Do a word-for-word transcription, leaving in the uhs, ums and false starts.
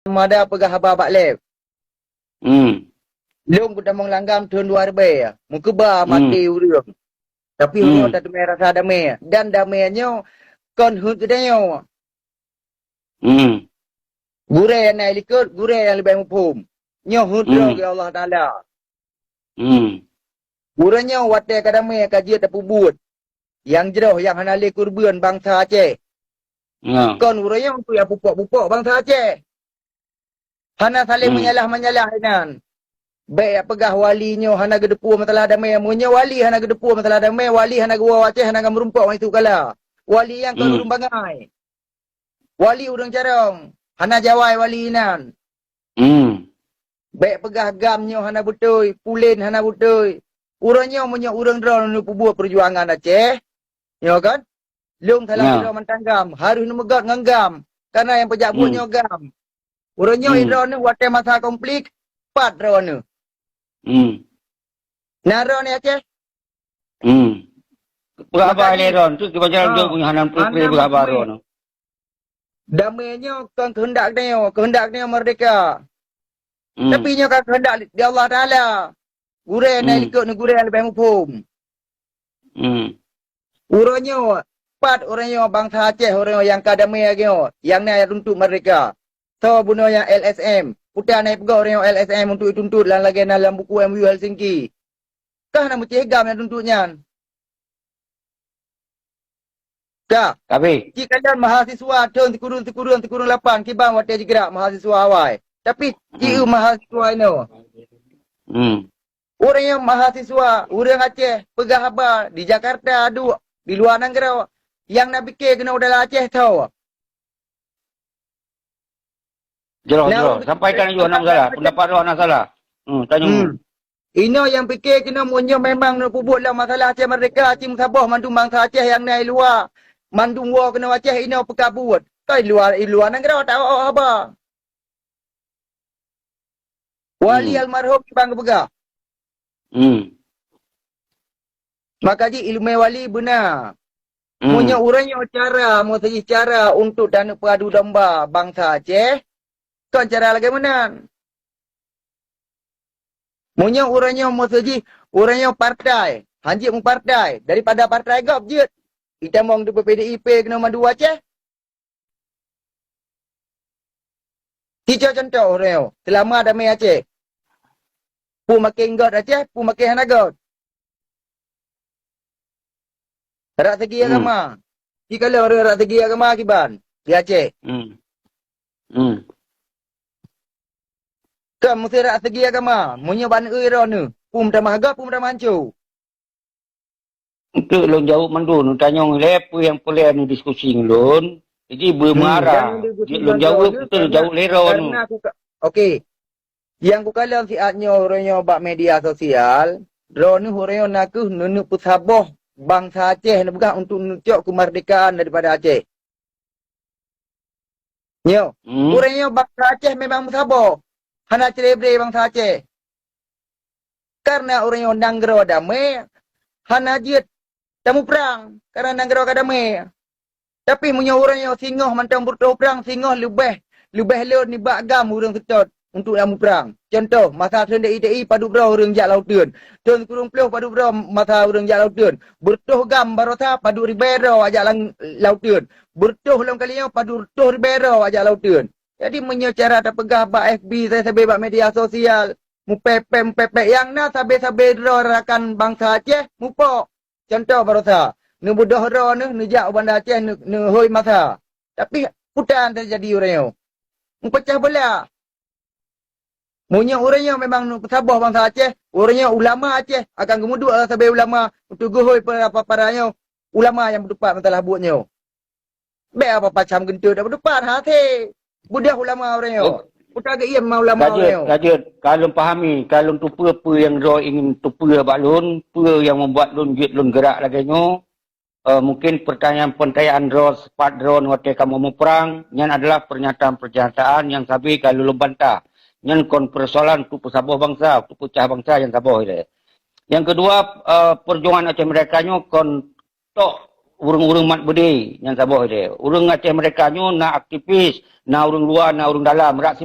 Mada peugah haba bak lé. Hmm. Lôn kutamong langgam thôn dua ribèe, meukeubah maté ureueng. Tapi ureueng tateumé rasa damé. Dan damé nyoe kon heuet geutanyoe. Hmm. Gurèe nyang na likot, gurèe nyang leubeh muphom. Nyoe heuet droe geuh Allah Taala. Hmm. Uroe nyoe watèe ka damé ka jeuet tapeubuet nyang jroh nyang hana lé keureubeuen bansa Aceh. Kon uroe nyoe untuk nyang pupok-pupok bansa Aceh. Hana saléng meunyalah-meunyalah inan. Bèk peugah wali nyoe hana geuteupeue masalah damé. Meunyoe wali hana geuteupeue masalah damé, wali hana geuwoe Aceh hana ka meurumpok ngon Yusuf Kala. Wali nyan kon ureueng bangai. Wali ureueng carông, hana jawai wali inan. Hmm. Bèk peugah GAM nyoe hana beutôi, Pulen hana beutôi. Uroe nyoe meunyoe ureueng droeneuh peubuet peujuangan Aceh, nyoe kan? Lôn salah sidroe mantong GAM, harôh neumeugöt ngon GAM. Kareuna nyang peujak buet nyoe GAM. Uroe nyoe droeneuh watèe masa konflik, pat droeneuh. Hmm. Na droeneuh Aceh? Hmm. Peugah haba lé droeneuh, tu kiban jalan droeneuh hana peue-peue peugah haba droeneuh. Damé nyoe kon keuheundak geutanyoe, keuheundak geutanyoe merdeka. Hmm. Tapi nyoe ka keuheundak di Allah Taala. Gurèe na likot nyoe gurèe leubeh muphom. Hmm. Uroe nyoe, pat uroe nyoe bansa Aceh uroe nyoe nyang ka damé lagèe nyoe, nyang na tuntot merdeka. Soe bunoe nyang L S M? Peue na peugah uroe nyoe L S M untuk ituntot lam lagèe na lam buku M O U Helsinki. Kah na meucéh GAM nyang tuntot nyan? Ka. Tapi ci kalon mahasiswa thôn sikureueng, sikureueng, sikureueng lapan kiban watèe jigerak mahasiswa awai. Tapi ci mahasiswa inoe. Hmm. Ureueng nyang mahasiswa, ureueng Aceh peugah haba di Jakarta duek, di luwa nanggroe, nyang na pike keunoe u dalam Aceh tho. Jroh, jroh. Sampaikan laju, hana masalah. Pendapat droe hana salah. Hmm, tanyoe. Hmm. Inoe nyang pike keunoe meunyoe memang neupeubuet lom masalah Aceh Merdeka, ci meusaboh mandum bansa Aceh nyang na i luwa, mandum woe keunoe Aceh inoe peukabuet. Ka i luwa, i luwa nanggroe ta awak haba. Wali almarhum Iban geupeugah. Hmm. Maka jih ileumèe wali beuna. Hmm. Meunyoe uroe nyoe cara, meuseujih cara untuk taneuk peuadu domba bansa Aceh, kon cara lagèe meunan. Meunyoe uroe nyoe meuseujih, uroe nyoe partai, hanjeuet meupartai, daripada partai gob jeuet. Itamong teupeu P D I P keunoe madu Aceh. Tico contoh uroe nyoe, seulama damé Aceh. Peue makin göt Aceh, peue makin hana göt. Rak segi agama. Ci kalon ureueng rak segi agama kiban di Aceh. Hmm. Hmm. Kan meusti rak segi agama, meunyoe ban eu droeneuh, peue meutamah göt, peue meutamah hanco. Eunteuk lôn jaweueb mandum, neutanyong lé peue nyang peureulèe neudiskusi ngon lôn. Jadi beumeurah. Jeuet lôn jaweueb, eunteuk lôn jaweueb lé droeneuh. Karena aku ka-, oke. Nyang kukalon siat nyoe uroe nyoe bak media sosial, droeneuh uroe nyoe nakeuh neuneuk peusaboh bansa Aceh neupeugah untuk neucok keumeurdekaan daripada Aceh. Nyoe, hmm, uroe nyoe bansa Aceh memang meusaboh, hana celebre bansa Aceh. Karena uroe nyoe nanggroe damé, hana jeuet tamuprang, karena nanggroe ka damé. Tapi meunyoe uroe nyoe singoh mantong beureutoh prang, singoh leubeh, leubeh lôn nibak GAM ureueng seutôt untuk tamuprang. Contoh, masa thôn D I T I padub droe ureueng jak lam uteuen. Thôn sikureueng ploh padub droe masa ureueng jak lam uteuen. Beureutoh GAM barosa padub ribèe droe jak lam, lam uteuen. Beureutoh lom kali nyoe padub reutôh ribèe droe jak lam uteuen. Jadi meunyoe cara tapeugah bak F B, sabe-sabe bak media sosial, mupèpèk-mupèpèk nyang na sabe-sabe droe rakan bansa Aceh mupok. Contoh barosa, neubeudôh droeneuh neujak u Banda Aceh neu-, neuhôi masa. Tapi peue nyang teujadi uroe nyoe? Meupeucah beulah. Meunyoe uroe nyoe memang neupeusaboh bansa Aceh, uroe nyoe ulama Aceh akan geumeuduek sabe ulama untuk geuhôi para, para, para nyoe ulama nyang beuteupat meusalah buet nyoe. Bèk apa-apa cam geunteut dak beuteupat, hase. Beudôh ulama uroe nyoe. Oh. Utak geuiem ma ulama uroe nyoe. Ka jeuet, ka jeuet. Ka lôn pahami, ka lôn teupeue peue nyang droe ingin teupeue bak lôn, peue nyang membuat lôn jeuet lôn geurak lagèe nyoe. Eh, mungkin pertanyaan-pertanyaan droe, sifat droe watèe kamoe muprang, nyan adalah pernyataan-pernyataan nyang sabe ka lôn bantah. Nyan kon persoalan untuk peusaboh bansa, untuk peucah bansa nyang saboh ilèe. Nyang keudua, eh, perjuangan Aceh Merdeka nyoe kon tok ureueng-ureueng mat beudé nyang saboh ilèe. Ureueng Aceh Merdeka nyoe na aktivis, na ureueng luwa, na ureueng dalam. Rak